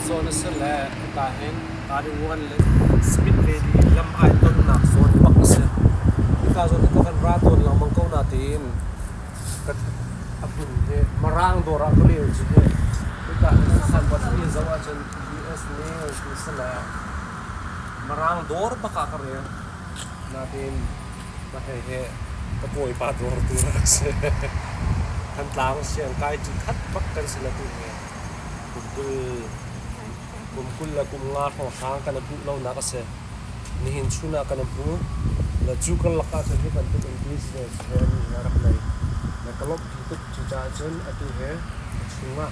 zawn a si le hika hin Tariwan le Smith Valley lam ai tonnak zawn bak a si. Hika zawn hi ka van ra tawn lengmang ko natein ka a hmun hi Marang dawr ah ka rel cu hi. Hika hin an signboard hi zoh ahcun US Mail ti si le Marang dawr bak ah ka rel. Natein mah hihi ka kawipa dawr tu rak si. Thantlang siangkai ṭi khat bak kan si le tu hi kum 20 kum 20 le kum nga hrawnghrang kan i hmuh lonak a si. Nihin chun ah kan i hmu. Le cu karlak ah cun hi bantuk in business he an a rak nei. Le ka lawmhpi tuk. Cucaah cun atu hi a chungah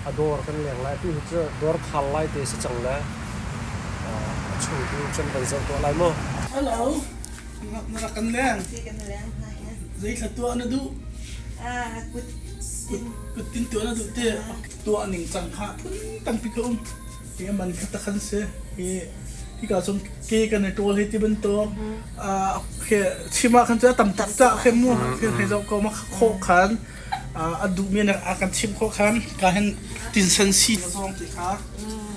a dawr kan leng lai. Atu hi cu dawr khar lai te si cang le a chung tu cun kan zoh tuah lai mu. Hello, na rak kan leng. Zei thla tuah na duh? Kut Kut tin tuah na duh te. Tuah ning cang kha phun tampi ka um. Hi man kha takhan si. Hi hika cung ke kan i ṭawl hi ti bantuk khi chim ah khan cu a tam tuk cah khi mu khi hei zoh ko ma khawh khan a duhmi nih a kan chimh khawh khan ka hin tinsen si zong ti kha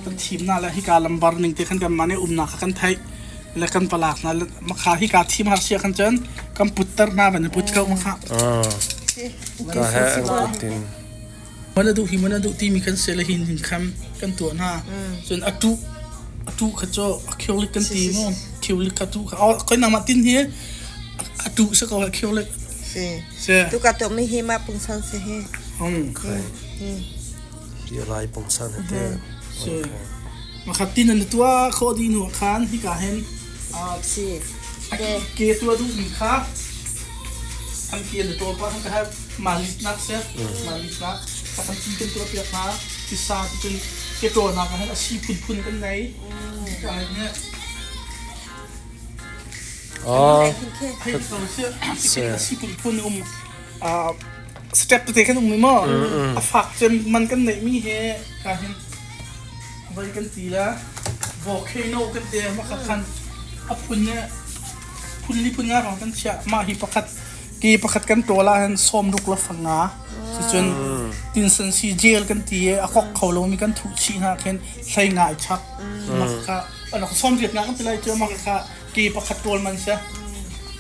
kan thim na le hika lambar ning te khan kanmah nih umnak kha kan theih le kan palak hna le makha hika thim har sia khan cun kan putter hna van i put ko makha. Ka he an kut in. Mana duh hi mana duh timi kan se le hin hin kham kan tuah hna. Cun a tu a tu kha cu a khiolik kan ti mu khiolik kha tu kha koi nangmah tin hi a tu sa ko khiolik. Si. Si. Tu ka to mi hi ma pungsan si hi. Okay. Hi lai pungsan te. Si. Makhat tin an tua kho di nu khan hi ka hen Si. Ke tua duh mi kha an ke na ṭawl pah ka have malitnak seh malitnak a kan ti kan tuah piak hna tisa ti cun ke ṭawlnak ah hin a si phunphun kan nei ka ne a si phunphun um step tete kan um maw a fak cem man kan neih mi he ka hin voi kan ti la volcano kan te ma khan a phun ne phun li phun nga rong kan chiah mah hi pakhat ke pakhat kan ṭawl ahhin sawmruk le fanga cucun tinsan si jail kan ti i a kok kho lomi kan thuh chih hna khin hlei nga i chak mah kha sawmriat nga kan ti lai cu mah kha ke pakhat ṭawl man si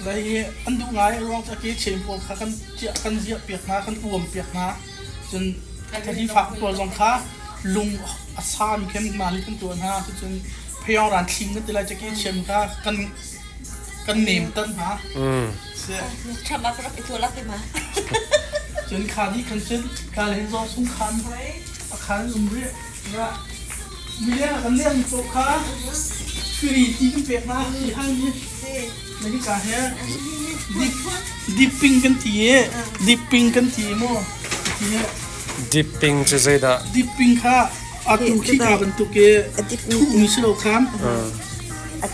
lai hi an duh ngai ruang cu ke chain pawl kha kan ciah kan ziah piak hna kan uam piak hna cun hi fak pawl zong kha lung a sami khin mah nih kan tuah hna cucun phayong ran thling kan ti lai cu ke chiam kha kan kan nem tan hna. Ṭham ah ka rak i tuah lak ma. Cun kha nih khan cun ka le hin zawng sung khan a khan um rih. Ra mileng kan leng paoh kha firi ti kan pek hna ti hal mi. Na hi ka he dipping kan ti i dipping kan ti mu. Ti he Dipping cu zeidah? Dipping kha atu khi ka bantuk i thuhmi si lo khan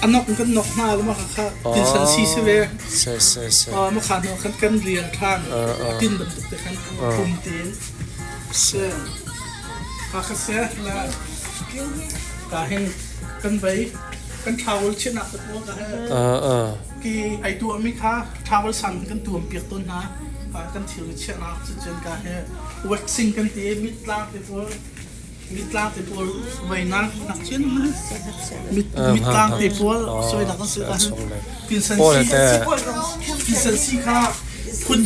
a nok kan nok hna le mah kha tinsan si si ve. Se se se. Ma kha hnu khan kan rial than tin bantuk te khan phum tin. Se. Ka kha se la ka hin kan vei kan towel chinak te pawl ka he. Ki ai tuah mi kha towel san kan tuam piak tawn hna. Kan thil chiahnak cucun ka he waxing kan ti mitlang te pawl mitlang te pawl veinak nak chin mitlang te pawl soinak kan si ka pinsan si pinsan si kha phun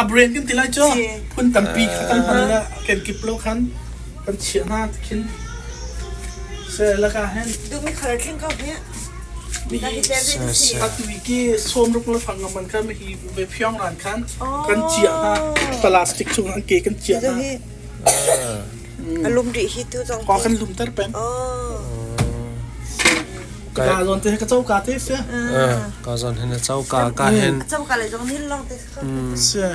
a brand kan ti lai cu phun tampi kha kan hman le kan kip lo khan kan chiah hna khin se laka hen Dumi color tling ko hi. Atu ki sawmruk le fang man khan hi ve phiang ran khan kan chiah hna plastic chung an ke kan chiah hna. A lum rih hi tu zong. Kwa kan lum ter peng. Ka zon te ka chau ka te se. Ka zon hin chau ka ka hin. Chau ka le zong nil long te. Se.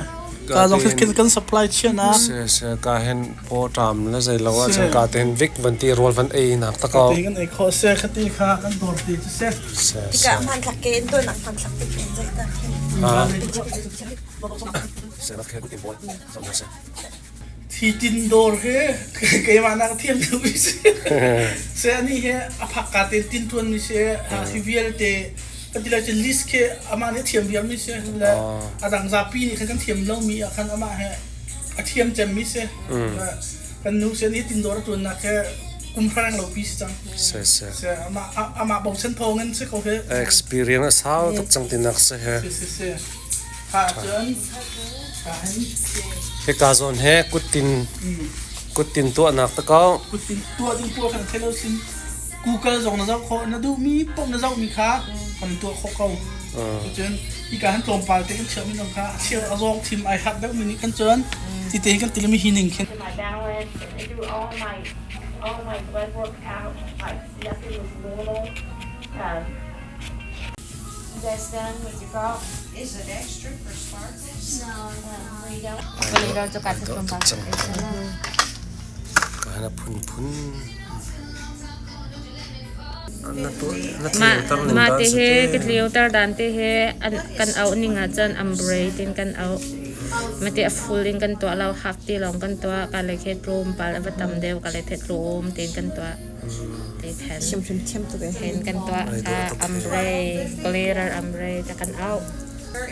Ka zong kan kan supply chain a. Se se ka hin paw ṭam le zei lo ah cun ka ten vik van ti rawl van ei nak ta ko. Ti kan ei kho se khati kha kan dawr ti cu se. Se Tika hmanthlak ke in tuan hmanthlak te ken zai ta. Se na khe in bol. Se. Thi tin dawr he keimah nak thiam deuh mi si. Se ani he a phak ka te tin tuan mi si hi vialte kan ti lai cu list khi amah nih a thiam viar mi si le a dang zapi nih khan kan thiam lo mi ah khan amah he a thiam cem mi si. Kan nu si ani tin dawr a tuan nak he. Kum hrang lo pi si cang. Se se. Se ama ama bochan thawng in si ko he. Experience a sau tuk cang tinak si he. Si si si. Ha cun ka hin. Hika zawn he kuttin kuttin tuahnak ta ko. Kuttin tuah ding tuah kan thelo sin Google zong na zoh khawh na duh mi paoh na zoh mi kha kan tuah khawh ko. Cun hika han tlawmpal te kan chiah mi zong kha a cheu a zawng thim ai hak deuh mi nih kan cun ti te kan tilmi hi ning khin. My balance and they do all my all my blood work out like nothing was normal. You guys done with your golf? Is it extra for sparkles? No, we don't. Dawh tuk cang. Ka na phunphun. Na tuah na tleuter ning Mah dan te si he te. ka tleuter dan te he an kan auh ning ahcun ambre tin kan auh. Mate a full in kan tuah lo half ti lawng kan tuah ka le khe tlawmpal a va tam deuh ka le the tlawm tein kan tuah. Te khan Hrimhrim thiam tuk eh. khen kan tuah Ai kha dawh tuk he. ambre clearer ambre te kan auh.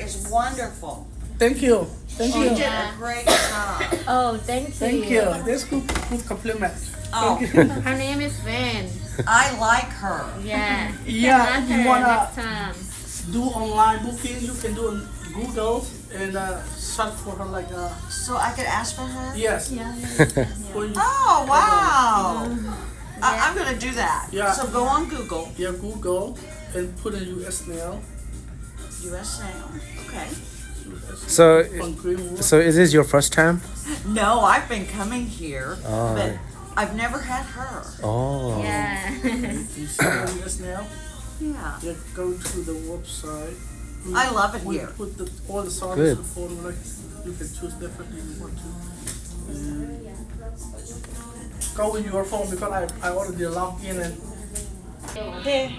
Is wonderful. Thank you. Thank She you. did a great job. Oh, thank you. Thank you. That's good good compliment. Oh, Her name is Van. I like her. Yeah. Yeah, Ask you her wanna next time. do online booking, you can do on Google and search for her like So I could ask for her? yes. Yeah. For you, Oh, wow. I'm going to do that. Yeah. So go on Google, yeah, Google and put in US now. US now. Okay. So On Greenwood. so is this your first time? No, I've been coming here, Oh. but I've never had her. Oh. Yeah. You see the US now? Yeah. Yeah, go to the website. We, I love it we here. put the, all the Good. services for like you can choose differently you want to. And go in your phone because I already logged in and He.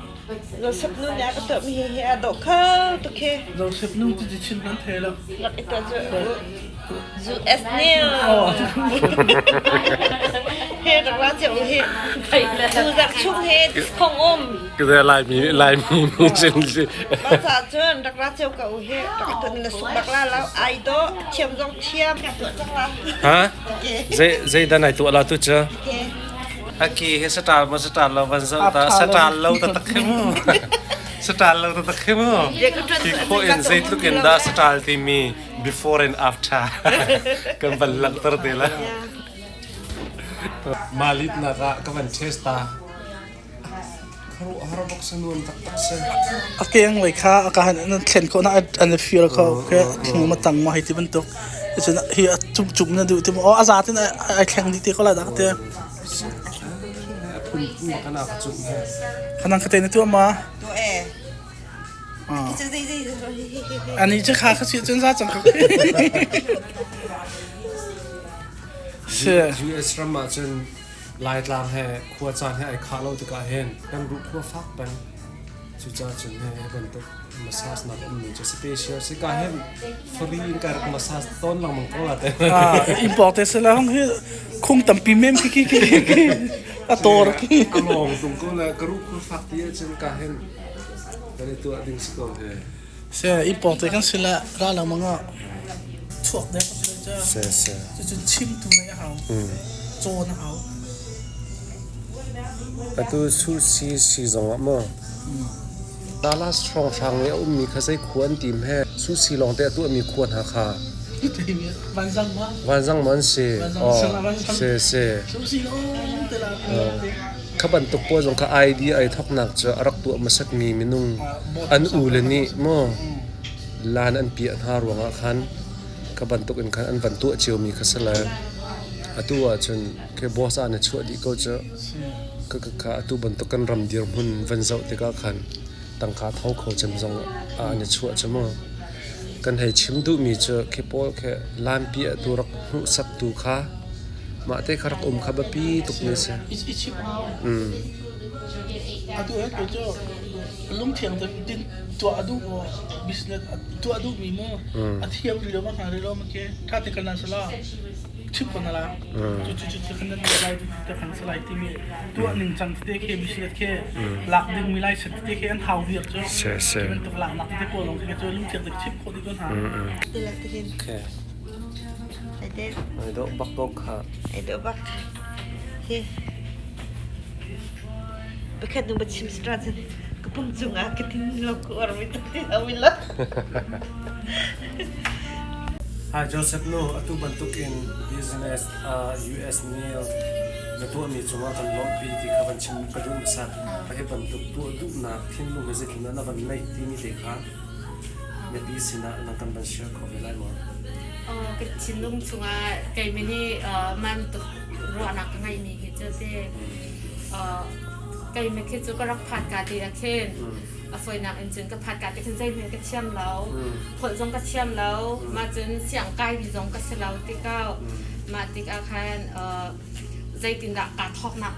Joseph nu nya ka tuah mi hi hi a dawh kho tuk hi. Joseph nu ti chin kan thei lo. Rak i tuah zu zu es nil. He rak ra cio hi. Tu zak chung he khong um. Ka lai mi lai mi mi chin si. Mah ca cun rak ra cio ko hi. Rak i tuah na suk bak la lo. Ai dawh thiam zong thiam. Ka tuah cang la. Ha? Okay. Zei zei dan ai tuah la tu cu? Okay. Aki he satal ma satal lo van zo ta satal lo ta tak mu. Satal lo ta tak mu. Hi kho in zeitluk in dah satal timi before and after kan van langhter te la. Malit nak ah ka van test ta. Kharu har bok sa nuam taktak se. A keng lei kha a ka han an thlen khawh na an feel kho ke thing ma tang ma hei ti bantuk. Cun hi a cum cum na duh ti mu. Oh a za tin ai thleng dih te ko la dak te. A phunphun kana ka cum he. Khanang ka te na tuah ma. Tu e. Khi zei zei zei. Ani cu kha kha si cun za cang ko. Si. US ram ah cun Laitlang he khua caan he ai khah lo tikah hin kan ruh khua fak peng. Cucaah cun he bantuk massage nak um mi cu special si ka hin free in ka rak massage tawn lengmang ko la te. Ah, import te sila hong hi khung tampi mem ki ki ki ki a tor ki. A lawng tung ko le ka ruh khua fak ti cun ka hin kan i tuah ding si ko he. Se import te kan sila ra lengmang ah chuak dek sila cha. Se se. Cucun chim tu nei a hau. Cawn a hau. Atu su si si zong ah maw Dallas hrawnghrang i a ummi kha zei khua an tim he sushi lawng te a tuahmi khua hna kha Vanzang ma. Vanzang ma an si. Vanzang sala vanzang. Si si. Sushi lawng te la. Kha bantuk pawl zong kha ID ai thoknak cu a rak tuah hmasatmi minung an u le nih maw lan an piah hna ruangah khan kha bantuk in khan an van tuah ciomi kha si le atu ahcun khi boss ah na chuah dih ko cu ka ka ka atu bantuk kan ram dirhmun van zoh tikah khan tangka tho kho cem zong ah an i chuah cu mu kan hei chim duhmi cu khi pawl khi lampi atu rak hmuhsak tu kha mah te kha rak um kha biapi tuk mi si. I chim hau. Atu he ke cu lungthiang te din tuah a duh maw business tuah duh mi mu a thiam rih lo ma hnga rih lo ma ke tha te kan sala chim ko na la cu cu cu cu kan nan lai te kan salai ti mi tuah ning cang te ke business ke lak ding mi lai set te ke an hau viak cu Se se. bantuk lak nak te pawl long ke cu lungthiang te chim kho di ko hna. Okay. Ai Ai dawh bak ko kha. Ai dawh bak. Hi. Pakhat nu chim stra cun ka pum cungah ka tin lo ka uar mi ti lo la. Hi Joseph nu, atu bantuk in business US nih na tuahmi cungah kan lawmhpi ti kha van chim ka duh hmasa. Hi bantuk tuah duhnak thinlung he zeitindah na van neih timi te kha mipi sinah nang kan van share kho ve lai maw? Ka thinlung chungah keimah nih man tuk ruahnak ka ngeihmi hi cu te keimah khi cu ka rak phan ka ti ah khin a fawinak in cun ka phan ka ti khin zeihmanh ka thiam lo, holh zong ka thiam lo, mah cun siang kaimi zong ka si lo tikah mah tikah khan zeitindah kaa thawknak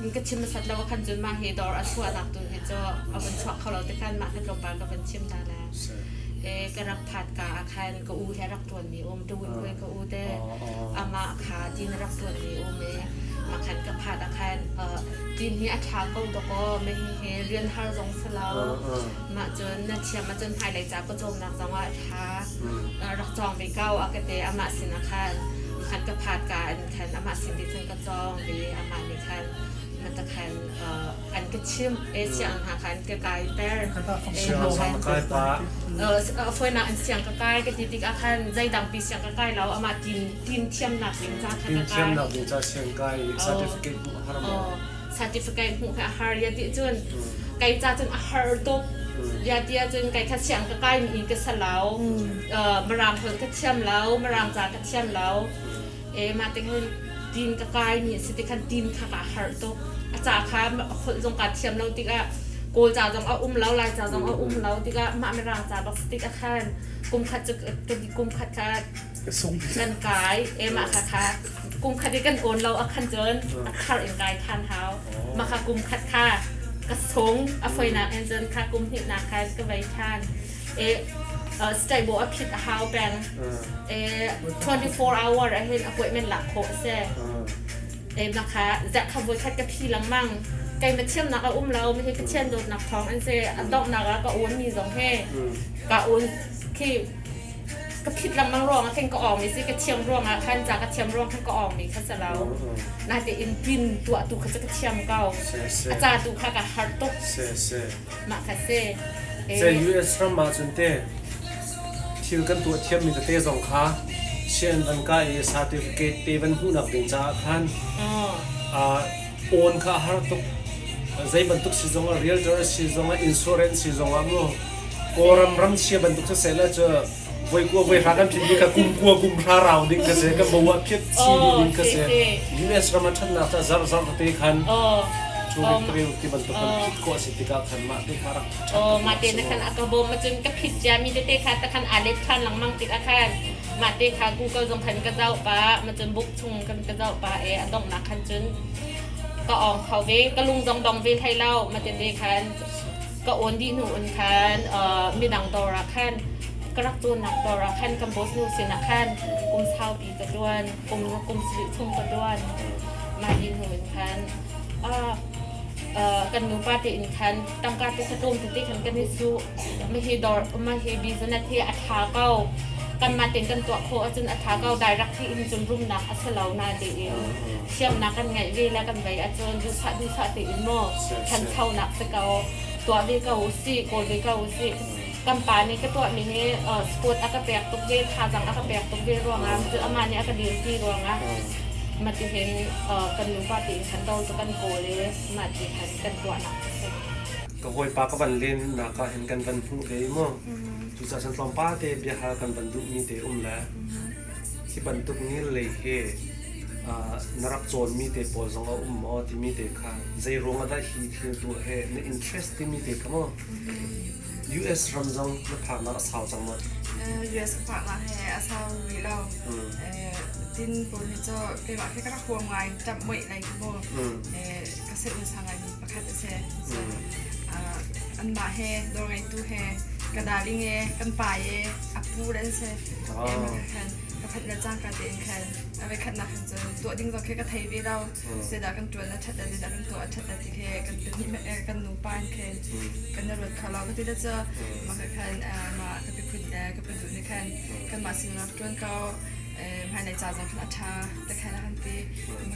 in ka chim hmasat lo khan cun mah hi dawr a chuahnak tu hi cu a vun chuak kho lo tikhan mah kha tlawmpal ka vun chim ta le e ka rak phat ka ah khan ka u he rak ṭuanmi um tuwin hoi ka u te amah kha tin rak ṭuanmi um e mah khan ka phat ah khan tin hi a ṭha ko dawkaw me hi he rian har zong si lo mah cun na thiam ahcun hmailei ca pawcawmnak zong ah a ṭha rak cawng ve ko a ka ti amah sin ah khan khan ka phat ka an khan amah sin ti cun ka cawng ve amah nih khan mata khan an ka chimh e siang hna khan ka kai ter foinak an siang ka kai ka ti tikah khan zeidang pi siang ka kai lo amah tin tin thiamnak ding ca khan ka kai thiamnak ding ca siang kai certificate hmuh har maw? Certificate hmuh kha a har ya ti cun kai ca cun a har tuk ya ti ahcun kai kha siang ka kai mi ka salau mirang holh ka thiam lo, mirang ca ka thiam lo e ma te khan tin ka kai mi si ti khan tin kha ka har tuk. A ca kha holh zong ka thiam lo tikah, kawl ca zong a um lo, lai ca zong a um lo tikah mah mirang ca bak si tikah khan kum khat cu kum khat kha kan kai e mah kha kha kum khat i kan awn lo a khan cun a thar in kai than hau. Mah kha kum khat kha ka sung. A foinak in cun kha kum hnihnak khan ka vei than e state bo a phit a hau peng e 24 hour a hin appointment lak khawh a si e mah kha zak kha voi khat ka phi lengmang. Kai ma thiamnak a um lo mi hi Pathian dawtnak thawng an si. A donghnak ah ka awn mi zong he ka awn khi ka phit lengmang ruangah khin ka awng mi si, ka thiam ruangah khan ca ka thiam ruang khan ka awng mi kha si lo. Natein tin tuah tu kha cu ka thiam ko, a ca tu kha ka har tuk. Mah kha si. Se US ram ah cun te thil kan tuah thiam mi tete zong kha sian van ka i certificate te van hmuhnak ding caah khan awn kha a har tuk. Zei bantuk si zong ah, realtor si zong ah, insurance si zong ah mu Kawlram ram chia bantuk siseh le cu voi kua voi hra kan phit mi kha kum kua kum hra rau ding ka si, kan bo ah phiat chi dih ding ka si. US ram a ṭhatnak ca zar zar tete khan cu reu ti bantuk kan phit khawh a si tikah khan mah te kha rak ṭhat. Oh, mah te na khan a ka bawm ahcun ka phit cia mi tete kha ta khan aa let ṭhan lengmang tikah khan mah te kha Google zong khan ka zoh pah, ma cun book chung kan ka zoh pah e a donghnak khan cun ka ong kho ve, ka lung zong dong ve hlei lo. Ma tete khan ka awn dih hnu in khan midang dawr ah khan ka rak cawnnak dawr ah khan kan boss nu sinah khan kum saupi ka ṭuan, kum kum sarih chung ka ṭuan. Mah dih hnu in khan kan nupa tein khan tangka te kha tlawm tete khan kan i su. Mahi dawr, mahi business hi a ṭha ko, kanmah tein kan tuah khawh ahcun a ṭha ko. Direct in cun rumnak a si lo na tiin thiamnak kan ngeih ve le kan vei ahcun duhsah duhsah tein maw ṭhanchonak si ko, tuah ve ko usih, kawl ve ko usih. Kan pa nih ka tuahmi hi sport a ka pek tuk ve, thazaang a ka pek tuk ve ruangah cun amah nih a ka dirpi ruangah matihin kan nupa tein khan do cu kan kawl i mah ti khan kan tuahnak a si. Ka hawipa ka van len nak ah hin kan van hmuh ve i mu cucaah cun tlawmpal te biahal kan van duhmi te um le hi bantuk ngil lei hi na rak cawnmi te pawl zong a um maw timi te kha, zei ruang ah dah hi thil tuah he na interest timi te kha maw? US ram zong na phaknak a sau cang maw? US ka phaknak he a sau rih lo. Tin pawl hi cu keimah khi ka rak huam ngai, ṭap muih lei khi mu ka se un sang ngaimi pakhat a si. Anmah he dawr ngeitu he ka darling e kan pa e a pu le an si. Khan ka phanh le cangka tein khan a voi khatnak khan cun tuah ding zong khi ka thei ve lo. Zeidah kan ṭuan a ṭhat le zeidah kan tuah a ṭhat le ti khi kan pahnih kan nupa in khin kan i ruat kho lo ka ti le cu mah khan mah ka piphun le ka paduh nih khan kanmah sin rak ṭuan ko. Hmailei ca zong khan a ṭha ti khan a kan ti.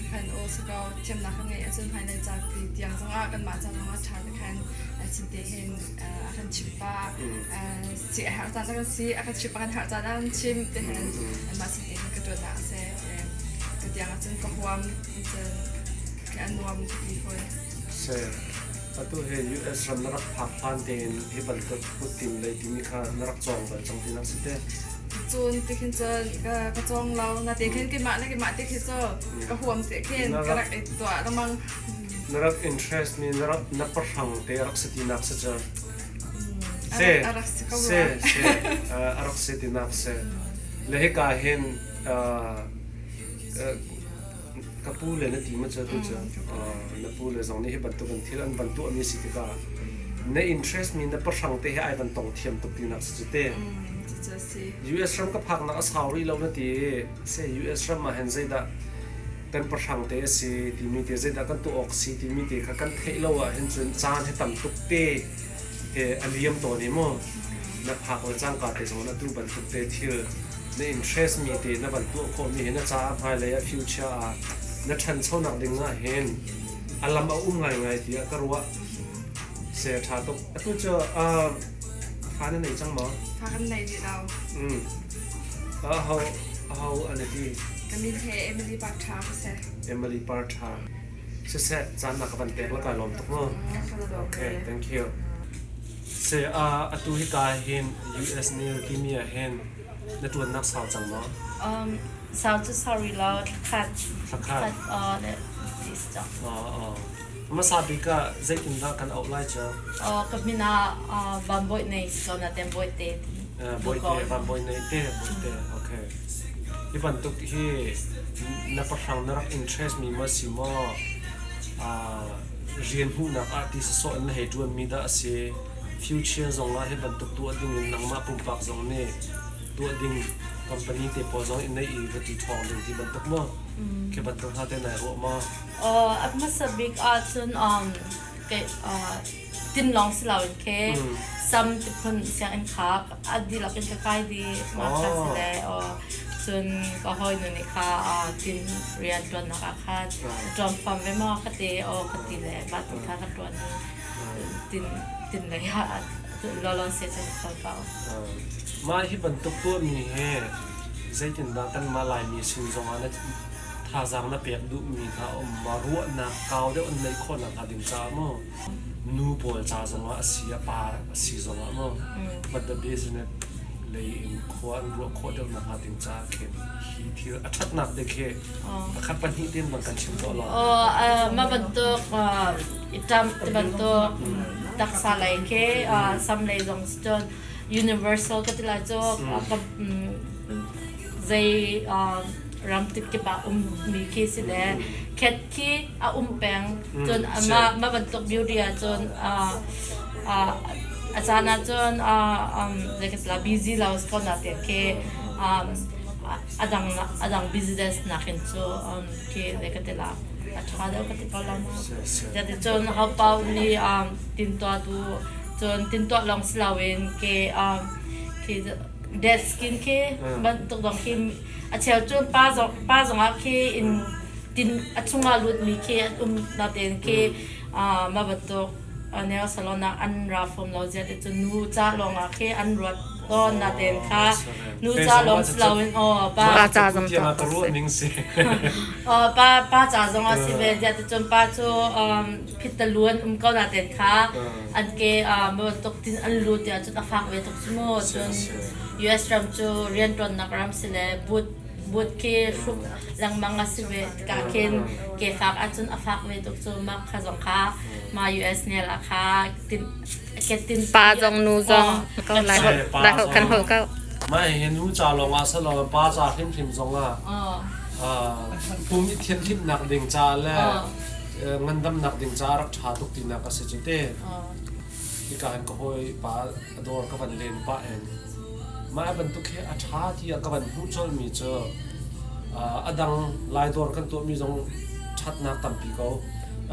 Khan aw si ko thiamnak kan ngeih ahcun hmailei ca ti tiang zongah kanmah ca zongah ṭha ti khan cinte hin a kan chimh pah. Si a herh caan a kan si, a kan chimh a kan herh caan a kan chimh ti hin anmah cinte hin ka ṭuannak a si. Tu tiang ahcun ka huam cun a nuam ka ti fawn. Si. Atu hi US ram na rak phak hlan tein hi bantuk kuttin lei timi kha na rak cawng bal cang tinak si te? Cun ti khin cun ka cawng lo. Na te khin keimah le keimah te khi cu ka huam te khin ka rak i tuah lengmang. Na rak interest mi na rak na pahrang te rak si tinak si cu. Se se se a rak si tinak si. Le hika hin ka pu le na ti ma cu tu cu na pu le zong nih hi bantuk in thil an van tuahmi si tikah na interest mi na pahrang te he ai van tong thiam tuk tinak si cu te. US ram ka phaknak a sau rih lo na ti se US ram ah hin zeidah kan pahrang te a si timi te zeidah kan tuah awk si timi te kha kan theih lo ah hin cun caan hi tam tuk te he a liam tawn i mu na phak le cangka te zong na tu bantuk te thil na interest mi te na van tuah khawh mi hi na caah hmailei ah future ah na ṭhanchonak ding ah hin a lam a um ngaingai tiah ka ruah. Se ṭha tuk. Atu cu fa na nei cang maw? Fa kan nei rih lo. Aho aho an ti? Ka min he Emily Partha ka si. Emily Partha. Siseh, caan na ka van pek la ka lawm tuk mu. Okay, thank you. Se atu hi ka hin US Nail timi ah hin na ṭuannak sau cang maw? Sau cu sorry lo, thlakhat. Thlakhat. Le ti si cang. Hmasa bik ah zeitindah kan auh lai cu? Ka min ah Van Bawi Nei si ko na tem Bawi te. Bawi te, Van Bawi Nei te, Bawi te. Okay. Hi bantuk hi na pahrang na rak interest mi ma si maw? Rian hmuhnak ah ti sawsawh in na hei ṭuan mi dah a si? Future zong ah hi bantuk tuah ding in nangmah pumpak zong nih tuah ding company te pawl zong in nei i va ti ṭhawng ding ti bantuk maw? Khi bantuk hna te nai ruah maw? A hmasa bik ahcun tinlawng si loin khi sam tiphun sianginn kha a dihlak in ka kai dih. Mah kha si le cun ka hawinu nih kha tin rian ṭuannak ah khan ṭuan fam ve maw ka ti aw ka ti le mah ti kha ka ṭuan i tin tin lei ah lawlaw se cun ka kal ko. Mah hi bantuk tuahmi hi zeitindah kanmah Laimi sin zongah na thazaang na pek duhmi hna a um ma ruahnak kau deuh an neih khawh nakhnga ding caah maw nu pawl ca zongah a si a pa a si zongah maw but the business lei in khua an ruah khawh deuh nakhnga ding caah khin hi thil a ṭhatnak te khi pakhat pahnih ten bang kan chim tuah lo. Mah bantuk iṭam ti bantuk taksa lei khi sam lei zong cun universal ka ti lai cu zei ram kip ah ummi khi si le khet khi a um peng cun mah bantuk beauty ah cun a caan ah cun zei ka ti la busy lo ko na te khi a dang a dang business nakin cu khi zei ka ti la a ṭha deuh ka ti ko lo ma cun ho paoh nih tintuah tu cun tintuah lawng si loin ke khi dead skin khi bantuk dong khi a cheu cu pa zong pa zongah khi in tin a chungah lutmi khi an um natein khi mah bantuk nail salon ah an ra fom lo zia te cu nu ca lawngah khi an ruat tawn natein kha nu ca lawng si loin aw pa pa ca zong ka ruah ning si pa pa ca zong ah si ve zia te cun pa cu phit-talu an um ko natein kha an ke bantuk tin an lut tiah cun a fak ve tuk cu mu. Cun US ram cu rianṭuannak ram si le but but khi hruk lengmang a si ve tikah khin ke fak ahcun a fak ve tuk cu mah kha zong kha ma US nel ah kha tin ke tin Pa zong nu zong ko lai holh lai holh kan holh ko. Mah hi nu ca lawng ah silo pa ca hrimhrim zong ah pum i thianhhlimhnak ding ca le ngandamnak ding caah rak ṭha tuk tinak a si cu te. Hika hin ka hawi pa a dawr ka van len pah in mah bantuk hi a ṭha tiah ka van hmuh colmi cu a dang lai dawr kan tuahmi zong ṭhatnak tampi ko.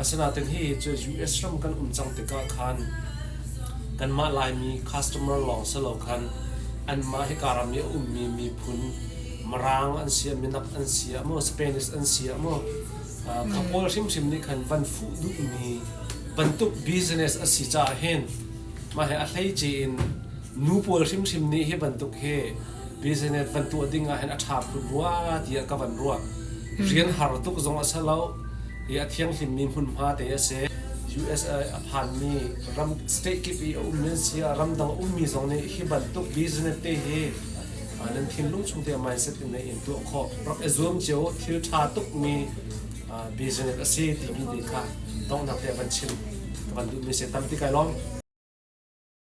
Asinain hihi cu US ram kan um cang tikah khan kanmah Laimi customer lawng si lo khan anmah hika ram i a ummi miphun. Mirang an si ah minak an si ah maw Spanish an si ah maw kha pawl hrimhrim nih khan van fuh duhmi bantuk business a si caah hin mah hi a hleice in nu pawl hrimhrim nih hi bantuk hi business van tuah ding ah hin a ṭha phun rua tiah ka van ruah. Rian har tuk zong a si lo i a thianghlimmi hmunhma te a si. US a phanmi ram state kip i a ummi an si ah ramdang ummi zong nih hi bantuk business te hi nan thinlung chung te mindset in in tuah khawh rak i zuam cio thil ṭha tukmi business a si timi te kha donghnak te van chim ka van duhmi si tampi kai lawm.